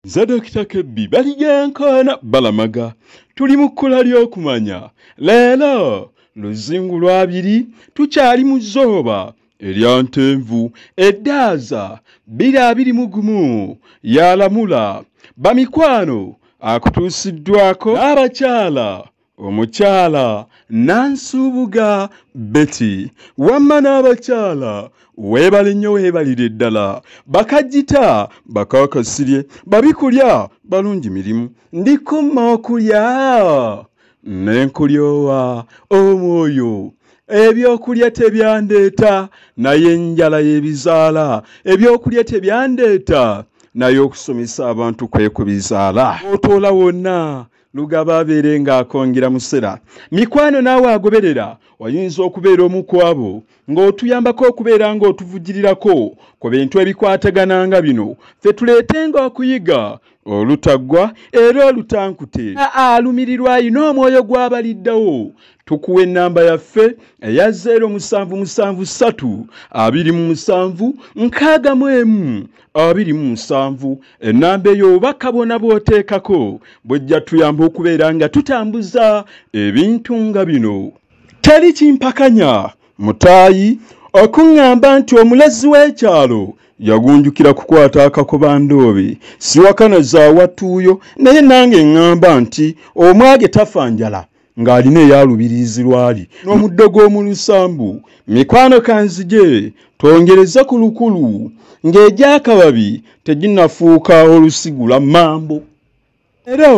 Nze Dokita Kebbi Baligenkoona Balamaga, tuli mu kkula ly'okumanya. Leero luzingu lwabiri, tukyali mu zzooba erya Ntenvu, eddaaza 2021 yalamula. Bamikwano akutuusiddwako n'abakyala, omukyala Nansubuga Betty, wamma n'abakyala weebale nnyo, weebalire ddala. Bakagita bakakasirye, babikulya balungi mirimu, ndikoma okulya nenkulyowa omwoyo. Ebyokulya tebyandeeta, naye enjala y'ebizaala. Ebyokulya tebyandeeta, naye okusomesa abantu kwe kubizaala. Otoola wonna Lugaba abeere ng'akongera musera. Mikwano naawe agoberera, oyinza okubeera omu ku abo ng'otuyambako okubeera ng'otuvugirirako ku bintu ebikwatagana nga bino. Ffe tuleetenga okuyiga olutaggwa era olutankute. Alumirirwa ayina omwoyo gw'abaliddawo. Tukuwa ennamba yaffe eya 0773 27 61 27. Ennamba eyo oba kabona bw'oteekako bw'ejja tuyamba okubeera nga tutambuza ebintu nga bino. Teri kimpakanya mutaayi okuŋŋamba nti omulezi w'ekyalo yagunjukira kukwata akakobandoobe, siwakana zaawatuuyo, naye nange ŋŋamba nti omwage tafa njala ng'alina eyalubirizi lwali n'omuddo gw'omu lusambu. Mikwano kanzije twongereze ku lukulu ng'egyakababi teginnafuuka olusigula mambo. Era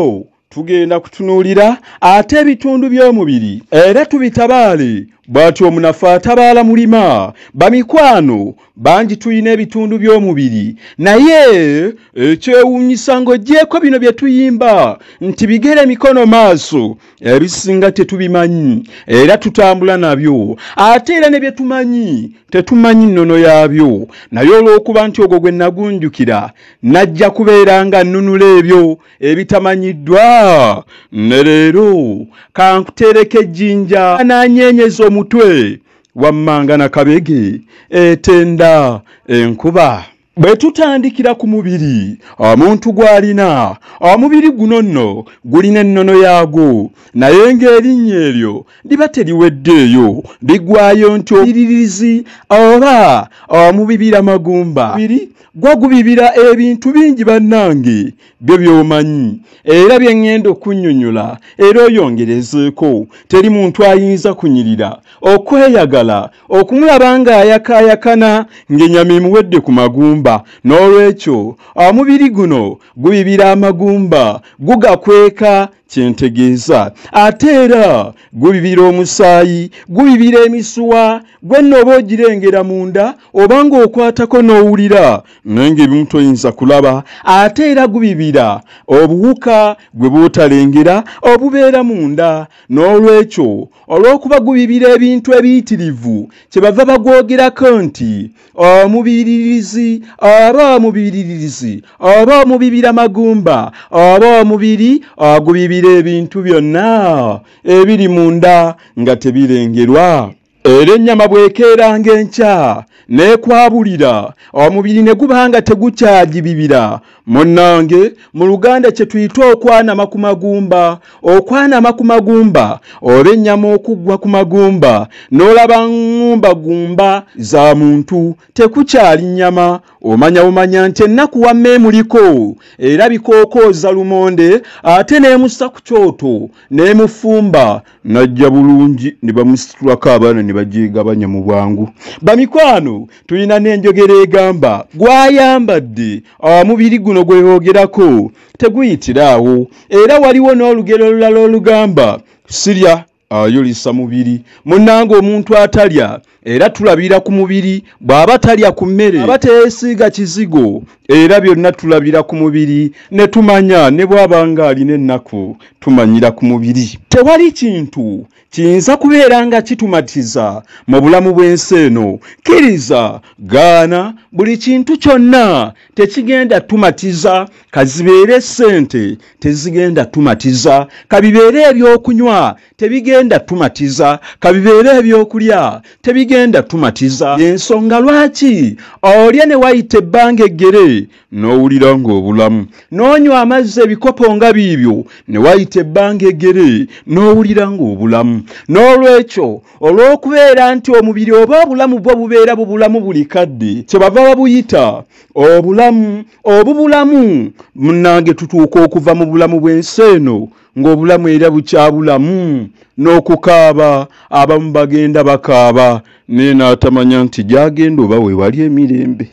tugenda kutunuulira ate ebitundu by'omubiri era tubitabaale. Bw'atyo omunafu atabaala mulima. Bamikwano bangi tulina ebitundu by'omubiri, naye ekyewuunyisa ng'oggyeko bino bye tuyimba nti bigere, mikono, maaso, ebisinga tetubimanyi era tutambula nabyo. Ate era ne bye tumanyi tetumanyi nnono yaabyo, naye olw'okuba nti ogwo gwe nagunjukira najja kubeera nga nnunula ebyo ebitamanyiddwa. Ne leero kankuteereko ejjinja anaanyeenyeza omutwe wammanga na kabege etenda enkuba. Bwe tutandikira ku mubiri omuntu gw'alina, omubiri guno nno gulina ennono yaagwo, naye ng'erinnya eryo liba teriweddeeyo, liggwayo nti omubiririzi oba omubibira magumba. Mubiri gwo gubibira ebintu bingi bannange, byo by'omanyi era bye ŋŋenda okunnyonnyola era oyongerezeeko. Teri muntu ayinza kunyirira okweyagala okumulaba ng'ayakaayakana ng'ennyama emuwedde ku magumba. N'olwekyo omubiri guno gubibira amagumba, gugakweka kyentegeeza. Ate era gubibira omusaayi, gubibira emisuwa, gwe nno oba ogirengera munda oba ng'okwatako n'owulira, naye ng'ebimu toyinza kulaba. Ate era gubibira obuwuka gwe bw'otalengera obubeera munda. N'olwekyo olw'okuba gubibira ebintu ebiyitirivu, kyebava bagwogerako nti omubiririzi oba omubiririzi oba omubibira magumba oba omubiri ogubibira ebintu byonna ebiri munda nga tebirengerwa. Era ennyama bw'ekeeranga enkya n'ekwabulira, omubiri ne guba nga tegukyagibibira. Munnange mu Luganda kye tuyita okwanama ku magumba, okwanama ku magumba oba ennyama okuggwa ku magumba n'olaba ŋŋumbagumba za muntu, tekukyali nnyama. Omanya omanya nti ennaku wamma emuliko erabika okwoza lumonde, ate n'emussa ku kyoto n'emufumba n'ajja bulungi ne bamusitulako abaana ne bagyegabanya mu bwangu. Bamikwano tulina n'enjogera egamba gw'ayambadde omubiri guno gwe boogerako teguyitira awo. Era waliwo n'olugero olulala olugamba sirya ayolesa mubiri. Munnange omuntu atalya era tulabira ku mubiri, bw'aba talya ku mmere aba teyeesiiga kizigo, era byonna tulabira ku mubiri ne tumanya ne bw'aba ng'alina ennaku. Tumanyira ku mubiri. Tewali kintu kiyinza kubeera nga kitumatiza mu bulamu bw'ensi eno. Kkiriza, gaana, buli kintu kyonna tekigenda tumatiza. Kazibeere ssente tezigenda tumatiza, kabibeere ebyokunywa tebigenda tumatiza, kabibeere ebyokulya tebigenda tumatiza. Ensonga lwaki olya ne wayita ebbanga eggere n'owulira ng'obulamu, n'onywa amazzi ebikopo nga biibyo ne wayita ebbanga eggere n'owulira ng'obulamu. N'olwekyo olw'okubeera nti omubiri oba obulamu bwo bubeera bubulamu buli kadde, kyebava babuyita obulamu obubulamu. Munnange tutuuka okuva mu bulamu bw'ensi eno ng'obulamu era bukyabulamu n'okukaaba. Abamu bagenda bakaaba naye n'atamanya nti gy'agenda oba we wali emirembe.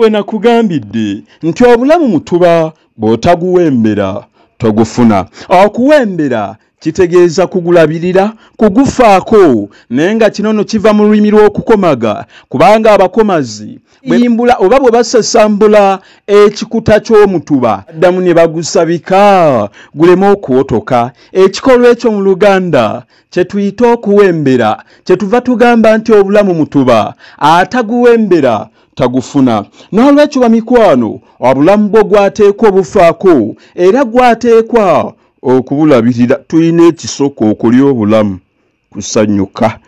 We nakugambidde nti obulamu mutuba bw'otaguwembera togufuna. Okuwembera kitegeeza kugulabirira, kugufaako, naye nga kino nno kiva mu lulimi lw'okukomaga, kubanga abakomazi bwe oba bwe basasambula ekikuta ky'omutuba addamu ne bagusabika guleme okuwotoka. Ekikolwa ekyo mu Luganda kye tuyita okuwembera, kye tuva tugamba nti obulamu mutuba, ataguwembera tagufuna. N'olwekyo bamikwano, obulamu bwo gwateekwa obufaako era gwateekwa okubulabirira. Tulina ekisoko okulya obulamu kusanyuka.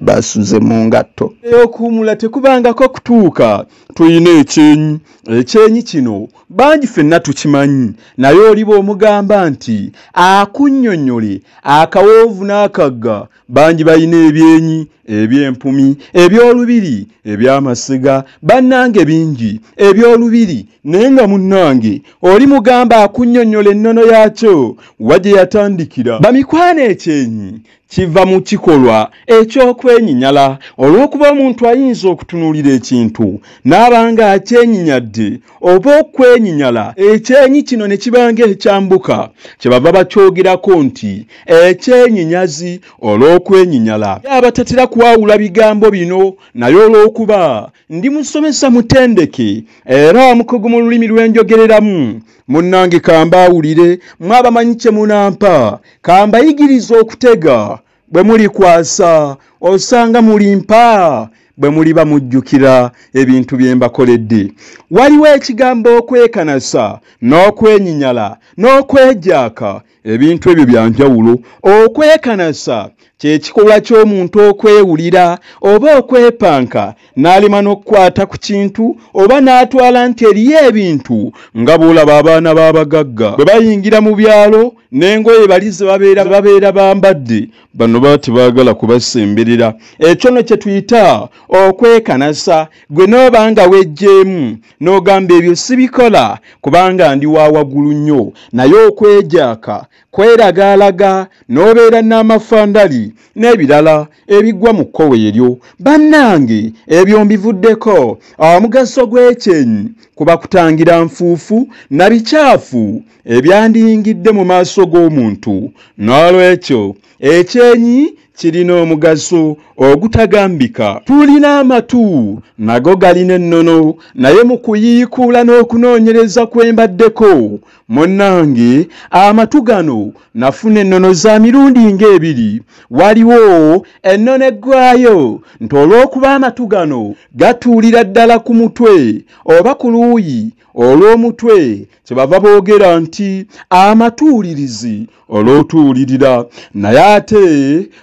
Basuze mu ngatto. Okuwummula tekubangako kutuuka. Tulina ekyenyi. Ekyenyi kino bangi ffenna tukimanyi, naye oliba omugamba nti akunnyonnyole akawoovu n'akagga. Bangi balina ebyenyi, eby'empumi, eby'olubiri, eby'amasiga, bannange bingi eby'olubiri, naye nga munnange oli mugamba akunnyonnyola ennono yaakyo wa gye yatandikira. Bamikwano, ekyenyi kiva mu kikolwa eky'okwenyinyala. Olw'okuba omuntu ayinza okutunuulira ekintu n'aba nga akyenyinyadde oba okwenyinyala, ekyenyi kino ne kiba ng'ekyambuka, kyebava bakyogerako nti ekyenyinyazi olw'okwenyinyala. Abatatera kwawula bigambo bino, naye olw'okuba ndi musomesa mutendeke era omukugu mu lulimi lw'enjogereramu, munnange kambaawulire mwabamanyi kye munampa, kambayigiriza okutega. Bwe mulikwasa osanga mulimpa bwe muliba mujjukira ebintu bye mbakoledde. Waliwo ekigambo okwekanasa n'okwenyinyala n'okwejaaka. Ebintu ebyo bya njawulo. Okwekanasa kye kikolwa ky'omuntu okwewulira oba okwepanka n'alema n'okukwata ku kintu oba n'atwala nti eriyo ebintu, nga bw'olaba abaana b'abagagga bwe bayingira mu byalo n'engoye bali ze babeera bambadde, bano baba tebaagala kubasemberera. Ekyo nno kye tuyita okwekanasa. Gwe n'oba nga wejjeemu n'ogamba ebyo sibikola kubanga ndi wa waggulu nnyo. Naye okwejaaka kweragaalaga n'obeera n'amafandali n'ebirala ebigwa mu kkowe eryo. Bannange ebyo mbivuddeko. Omugaso gw'ekyenyi kuba kutangira nfuufu na bikyafu ebyandiyingidde mu maaso g'omuntu. N'olwekyo ekyenyi kirina omugaso ogutagambika. Tulina amatu nago galina ennono, naye mu kuyiikuula n'okunoonyereza kwe mbaddeko munnange, amatu gano nafuna ennono za mirundi ng'ebiri. Waliwo ennono eggwayo nti olw'okuba amatu gano gatuulira ddala ku mutwe oba ku luuyi olw'omutwe, kyebava boogera nti amatuulirizi olw'otuulirira. Naye ate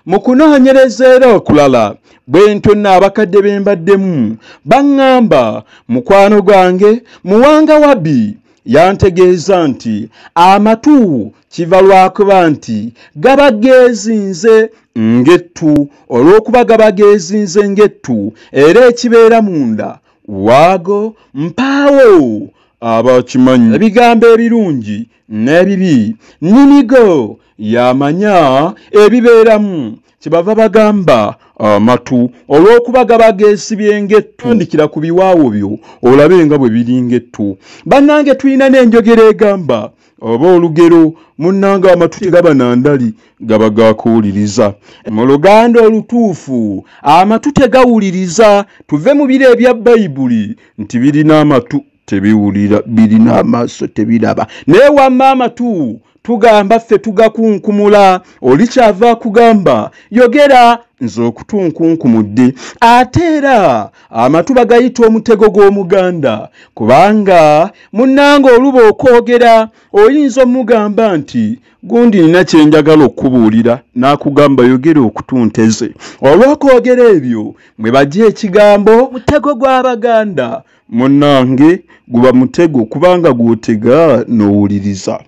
mu kunoonyereza era okulala bwe ntyo nno abakadde be mbaddemu baŋŋamba, mukwano gwange Muwanga Wabi yantegeeza nti amatu kiva lwakuba nti gaba geezinze ng'ettu. Olw'okuba gaba geezinze ng'ettu, era ekibeera munda waago mpaawo abakimanyi. Ebigambo ebirungi n'ebibi nnimigo yamanya ebibeeramu, kyebava bagamba amatu olw'okuba gaba geesibye ng'ettu. Tandikira ku biwaawo byo olabe nga bwe biri ng'ettu. Bannange tulina n'enjogera egamba oba olugero, munnange amatu tegaba na ndali, gaba gakuwuliriza. Mu Luganda olutuufu amatu tegawuliriza. Tuve mu biro ebya Bayibuli nti birina amatu tebiwulira, birina amaaso tebiraba, naye wamma amatu Tugamba ffe tugakunkumula, oli kyava kugamba yogera nze okutunkunkumudde. Ate era amatu bagayita omutego gw'Omuganda, kubanga munnange oluba okwogera oyinza omugamba nti gundi nina kye njagala okukubuulira, n'akugamba yogera okutunteze. Olw'okwogera ebyo mwe bajja ekigambo mutego gw'Abaganda. Munnange guba mutego kubanga gw'otega n'owuliriza.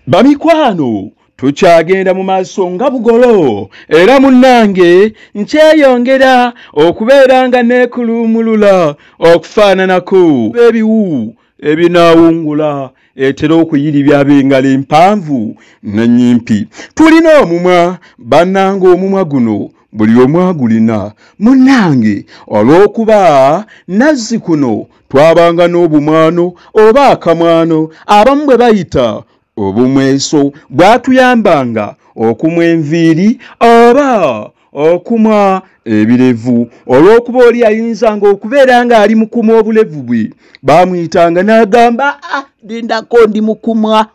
Bamikwano, tukyagenda mu maaso nga bugolo, era munnange nkyeyongera okubeera nga neekuluumulula okufaananako ebiwu ebinaawungula etera okuyiribya ab'engalo empanvu n'ennyimpi. Tulina omumwa, bannange omumwa guno buli omu agulina. Munnange olw'okuba nazzi kuno twabanga n'obumwano oba akamwano abamu bwe bayita obumweso, bwatuyambanga okumwa enviiri oba okumwa ebirevu. Olw'okuba oli ayinzanga okubeera ng'ali mu kumwa obulevu bwe, baamuyitanga n'agamba lindako ndi mu kumwa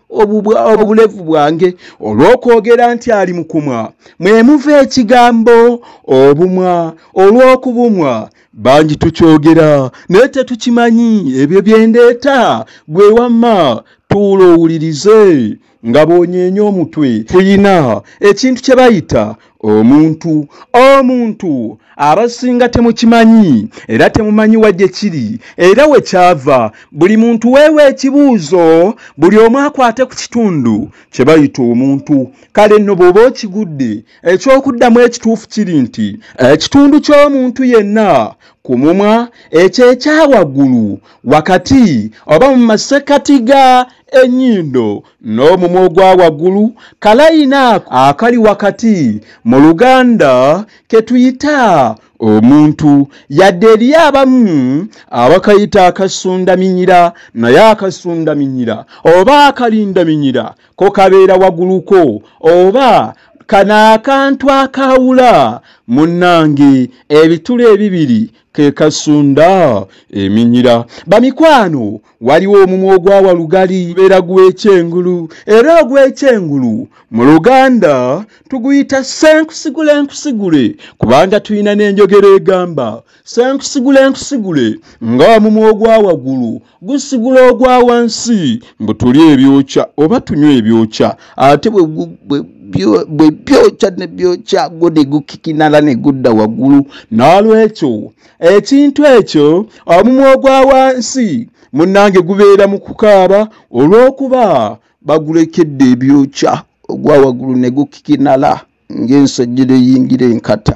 obulevu bwange. Olw'okwogera nti ali mu kumwa, mwe muva ekigambo obumwa. Olw'okubumwa bangi tukyogera naye tetukimanyi. Ebyo bye ndeeta gwe wamma tuula owulirize nga bw'onyeenya omutwe. Tuyina ekintu kye bayita omuntu. Omuntu abasinga temukimanyi era temumanyi wa gye kiri era we kyava. Buli muntu weewa ekibuuzo, buli omu akwate ku kitundu kye bayita omuntu. Kale nno bw'oba okigudde, ekyokuddamu ekituufu kiri nti ekitundu ky'omuntu yenna ku mumwa ekyo ekya waggulu wakati oba mu masekkati ga ennyindo n'omumwa ogwa waggulu, kalayina akali wakati mu Luganda ke tuyita omuntu. Yadde eri abamu abakayita akasundaminyira, naye akasundaminyira oba akalindaminyira ko kabeera wagguluko oba kano akantu akawula munnange ebituli ebibiri ke kasunda eminyira. Bamikwano, waliwo omumwa ogwa walugali beera gw'ekyengulu, era ogw'ekyengulu mu Luganda tuguyita senkusigule nkusigule, kubanga tulina n'enjogera egamba senkusigule nkusigule ng'omumwa ogwa waggulu gusigula ogwa wansi, mbu tulye ebyokya oba tunywe ebyokya, ate bwe byokya ne byokya gwo ne gukikinala ne gudda waggulu. N'olwekyo ekintu ekyo omumwa ogwa wansi munnange gubeera mu kukaaba olw'okuba bagulekedde ebyokya, ogwa waggulu ne gukikinala ng'ensejjere eyingira enkata.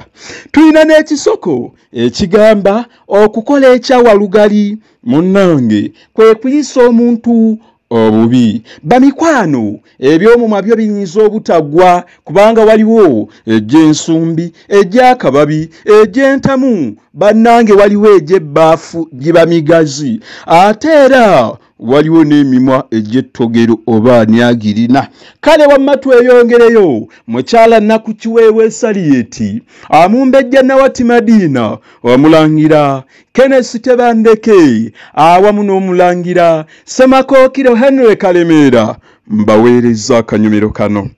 Tulina n'ekisoko ekigamba okukola ekya walugali munnange kwe kuyisa omuntu obubi. Bamikwano, eby'omumwa byo biyinza obutaggwa kubanga waliwo egy'ensumbi, egy'akababi, egy'entamu, bannange waliwo egy'ebbaafu giba migazi, ate era waliwo n'emimwa egy'ettogero oba ani agirina. Kale wamma tweyongereyo. Mukyala Nakukiweewa Saliyeti, amumbejja Nawati Madiina, omulangira Kenneth Tebandeke awamu n'omulangira Ssemakookiro Henry Kalemeera, mbaweereza akanyumiro kano.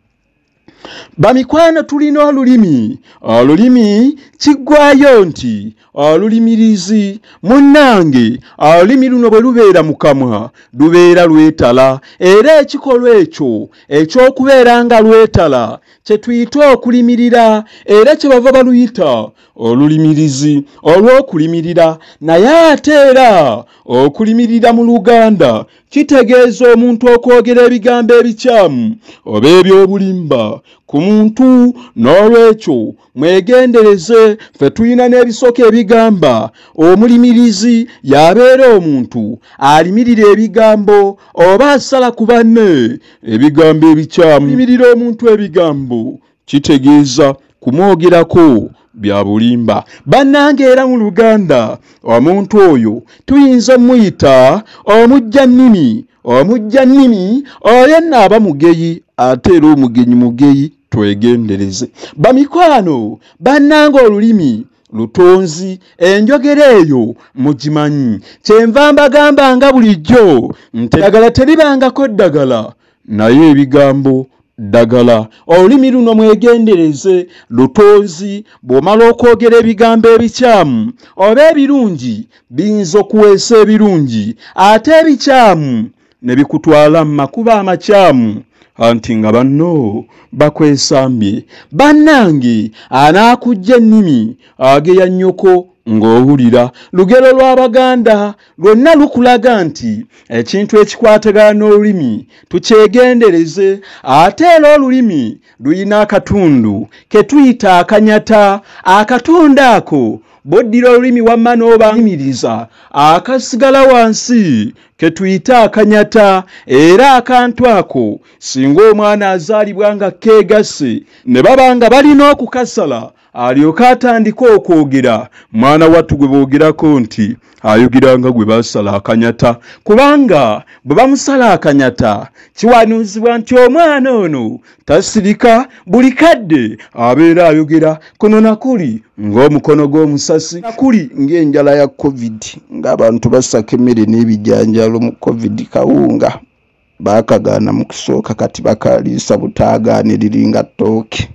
Bamikwano, tulina olulimi. Olulimi kiggwayo nti olulimirizi. Munnange olulimi luno bwe lubeera mu kamwa lubeera lwetala, era ekikolwa ekyo eky'okubeera nga lwetala kye tuyita okulimirira, era kye bava baluyita olulimirizi olw'okulimirira. Naye ate era okulimirira mu Luganda kitegeeza omuntu okwogera ebigambo ebikyamu oba eby'obulimba ku muntu. N'olwekyo mwegendereze, ffe tulina n'ebisoko ebigamba omulimirizi y'abeera omuntu alimirira ebigambo oba asala ku banne ebigambo ebikyamu. Limirira omuntu ebigambo kitegeeza kumwogerako bya bulimba. Bannange era mu Luganda omuntu oyo tuyinza muyita omujja nnimi. Omujja nnimi oyo nno aba mugeyi, ate era omugenyi mugeyi, twegendereze. Bamikwano, bannange olulimi lutonzi, enjogera eyo mugimanyi. Kyenva mbagamba nga bulijjo nti eddagala teribangako ddagala Naye ebigambo ddagala. Olulimi luno mwegendereze, lutonzi. Bw'omala okwogera ebigambo ebikyamu oba ebirungi, biyinza okuweesa ebirungi, ate ebikyamu ne bikutwala mu makubo amakyamu, anti nga banno bakwesambye. Bannange, anaakujja ennimi ageya nnyoko ng'owulira. Lugero lw'Abaganda lwonna lukulaga nti ekintu ekikwatagana n'olulimi tukyegendereze. Ate era olulimi lulina akatundu ke tuyita akanyata. Akatundu ako bw'oddira olulimi wamma n'obayimiriza, akasigala wansi ke tuyita akanyata. Era akantu ako singa omwana azaalibwa nga keegasse ne baba nga balina okukasala alyoke atandike okwogera, mwana wattu gwe boogerako nti ayogera nga gwe basala akanyata, kubanga bwe bamusala akanyata kiwanuuzibwa nti omwana ono tasirika, buli kadde abeera ayogera kuno nakuli ng'omukono gw'omusasi, nakuli ng'enjala ya COVID, ng'abantu basaka emmere n'ebijanjaalo mu COVID. Kawunga baakagaana mu kusooka, kati bakaliisa butaagaaniriringa ttooke.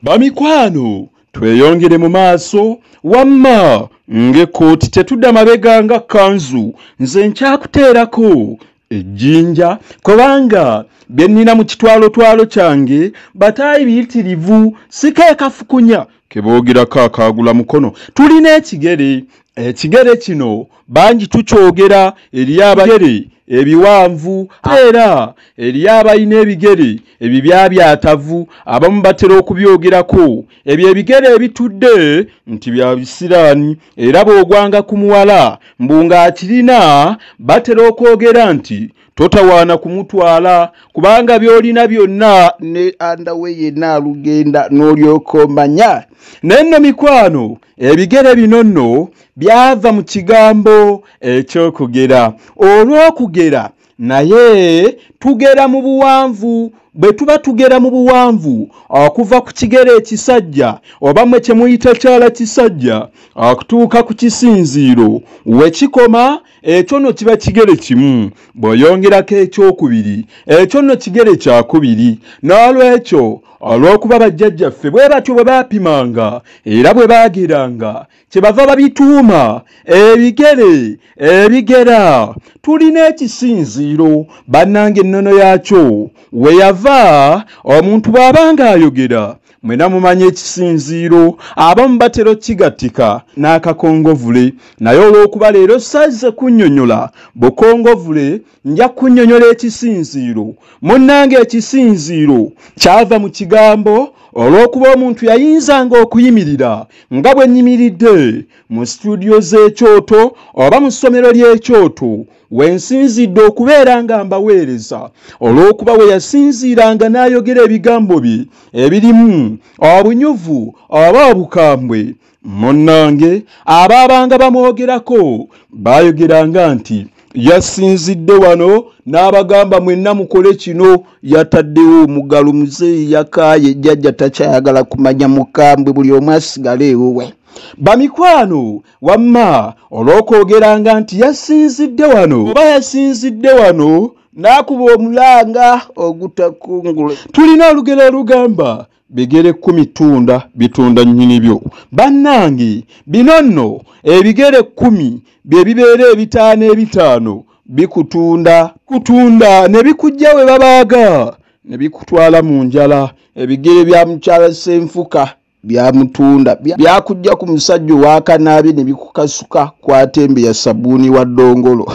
Bamikwano, tweyongere mu maaso. Wamma ng'ekkooti tetudda mabega nga kkanzu, nze nkyakuteerako ejjinja, kubanga bye nnina mu kitwalotwalo kyange bataayi biyitirivu, sikeekafukunya ke boogerako akaagula mukono. Tulina ekigere. Ekigere kino bangi tukyogera, eriyo abagere ebiwanvu, era eriyo abalina ebigere ebibyabyatavu. Abamu batera okubyogerako ebyo ebigere ebitudde nti bya bisiraani, era bw'ogwanga ku muwala mbu ng'akirina, batera okwogera nti totawaana kumutwala, kubanga by'olina byonna ne andawe yenna alugenda n'olyoka omanya. Naye nno mikwano, ebigere bino nno byava mu kigambo eky'okugera. Olw'okugera, naye tugera mu buwanvu. Bwe tuba tugera mu buwanvu okuva ku kigere ekisajja, oba mmwe kye muyita kyala kisajja, okutuuka ku kisinziiro we kikoma, ekyo nno kiba kigere kimu. Bw'oyongerako ekyokubiri, ekyo nno kigere kyakubiri. N'olwekyo olw'okuba bajjajjaffe bwe batyo bwe baapimanga era bwe baageranga, kyebava babituuma ebigere ebigera. Tulina ekisinziiro, bannange, ennono yaakyo we yava. Omuntu bw'aba ng'ayogera, mwena mumanyi ekisinziiro, abamu batera okkigattika n'akakongovule, naye olw'okuba leero sazze kunnyonnyola bukongovule, nja kunnyonnyola ekisinziiro. Munnange, ekisinziiro kyava mu kigambo olw'okuba omuntu yayinzanga okuyimirira nga bwe nnyimiridde mu situdiyo z'ekyoto oba mu ssomero ly'ekyoto we nsinzidde okubeera nga mbaweereza. Olw'okuba we yasinziiranga n'ayogera ebigambo bye ebirimu obunyuvu oba obukambwe, munnange, abaabanga bamwogerako baayogeranga nti yasinzidde wano n'abagamba mwenna mukole kino, yataddewo omugalo, muzeeyi yakaaye, jjajja takyayagala kumanya, mukambwe, buli omu asigale ewuwe. Bamikwano, wamma olw'okwogeranga nti yasinzidde wano oba yasinzidde wano n'akuba omulanga ogutakungula, tulina olugero olugamba bigere 10 tunda bitunda nnyini byo. Bannange, bino nno ebigere 10 bye bibeera 5 5 bikutunda kutunda ne bikujja we babaaga ne bikutwala mu njala. Ebigere bya mukyala Ssenfuka byamutunda, byakujja ku musajja owakanaabi ne bikukasuka kwatembe ya sabbuuni wa ddongolo.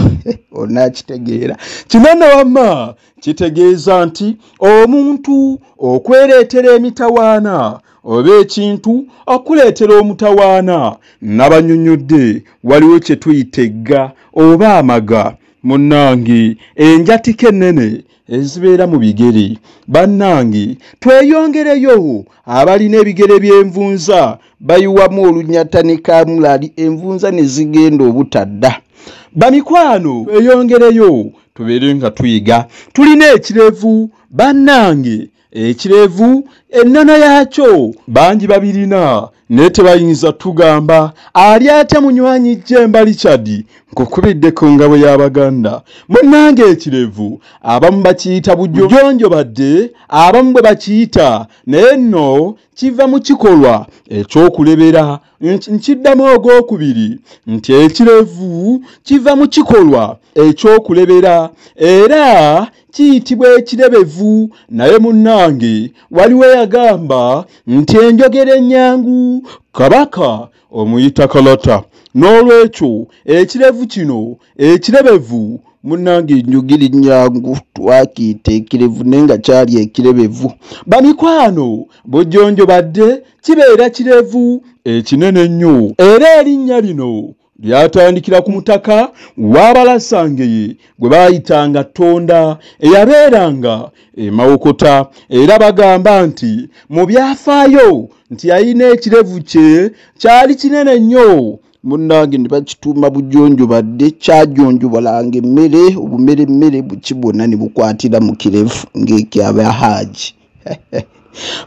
Onaakitegeera. Kino nno wamma kitegeeza nti omuntu okwereetera emitawaana oba ekintu okuleetera omutawaana. Nabanyonnyodde waliwo kye tuyita egga oba amaga. Munnange, enjatika ennene ezibeera mu bigere. Bannange, tweyongereyo. Abalina ebigere by'envunza bayiwamu olunyata ne kaamulali, envunza ne zigenda obutadda. Bamikwano, tweyongereyo tubeere nga tuyiga. Tulina ekirevu. Bannange, ekirevu ennono yaakyo bangi babirina, naye tebayinza tugamba ali atya munywanyi Jjemba Richard. Nkukubidde ku ngabo y'Abaganda. Munnange ekirevu abamu bakiyita bujonjobadde, abamu bwe bakiyita, naye nno kiva mu kikolwa ekyokulebera. Nkiddamu ogwokubiri nti ekirevu kiva mu kikolwa ekyokulebera era kiyitibwa ekirebevu. Naye munnange waliwo eyagamba nti enjogera ennyangu Kabaka omuyita kalata. N'olwekyo ekirevu kino ekirebevu, munnange enjogera ennyangu twakiyita ekirevu naye nga kyali ekirebevu. Bamikwano, bujonjobadde kibeera kirevu ekinene ennyo, era erinnya lino lyatandikira ku mutaka w'Abalasangeye gwe baayitanga Ttonda eyabeeranga e Mawokota. Era bagamba nti mu byafaayo nti yalina ekirevu kye kyali kinene nnyo. Munnange ne bakituuma bujonjobadde, kyajonjobalanga emmere, obumere emmere buki bwonna ne bukwatira mu kirevu ng'ekyabahaaji.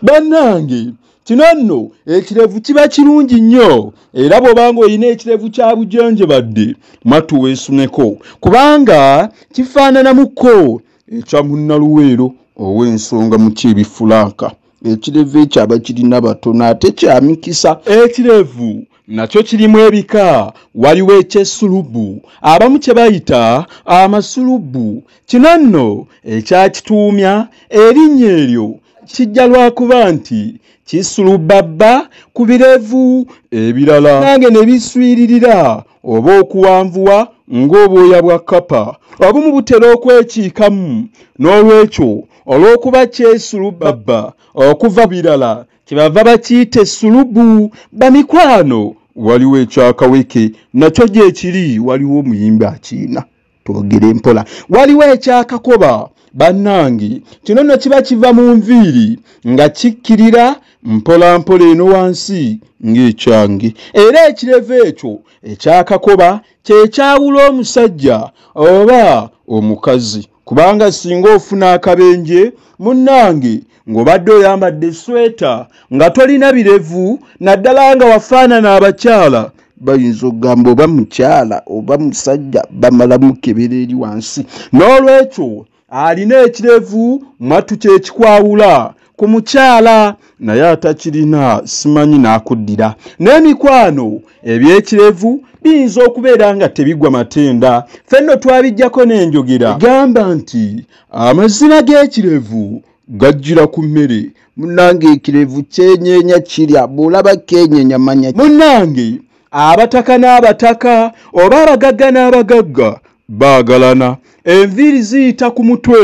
Bannange kino nno ekirevu kiba kirungi nnyo, era bw'obanga olina ekirevu kya bujonjobadde mwattu weesuneko, kubanga kifaananamukko ekya munnaluweero ow'ensonga mu kyebifulanka. Ekirevu ekyo abakirina batono ate kya mikisa. Ekirevu nakyo kirimu ebika. Waliwo ekyessulubu abamu kye bayita amasulubu. Kino nno ekyakituumya erinnya eryo kijja lwakuba nti kisulubabba ku birevu ebirala, nange ne biswiririra oba okuwanvuwa ng'obwoya bwa kkapa. Obumu butera okwekiikamu, n'olwekyo olw'okuba kyesulubabba okuva birala kyebava bakiyita essulubu. Bamikwano, waliwo ekyakaweke nakyo gye kiri, waliwo omuyimbi akiina, twogere mpola. Waliwo ekyakakoba. Bannange kino nno kiba kiva mu nviiri nga kikkirira mpola mpola eno wansi ng'ekyange. Era ekirevu ekyo ekyakakoba kye kyawula omusajja oba omukazi, kubanga singa ofuna akabenje munnange ng'obadde oyambadde esweta nga tolina birevu, naddala nga wafaanana abakyala, bayinza okugamba oba mukyala oba musajja, bamala mukebera eri wansi. N'olwekyo alina ekirevu mwattu kye kikwawula ku mukyala, naye atakirina simanyi n'akuddira. N'emikwano ebyekirevu biyinza okubeera nga tebigwa matenda. Ffe nno twabiggyako n'enjogera gamba nti amazina g'ekirevu gajjira ku mmere. Munnange ekirevu kyenyeenya kirya, bw'olaba kenyeenya manya. Munnange abataka n'abataka oba abagagga n'abagagga baagalana. Enviiri ziyita ku mutwe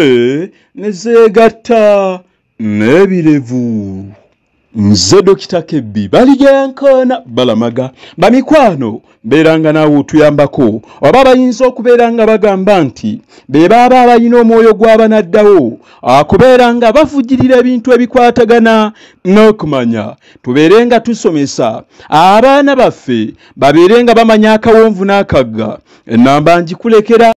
ne zeegatta n'ebirevu. Nze Dokita Kebbi Baligyankoona Balamaga. Bamikwano, mbeeranga naawe otuyambako, oba bayinza okubeera nga bagamba nti be baaba abalina omwoyo gw'abanaddawo akubeera nga bavugirira ebintu ebikwatagana n'okumanya. Tubeere nga tusomesa abaana baffe, babeere nga bamanya akawonvu n'akagga. Ennamba ngikulekera.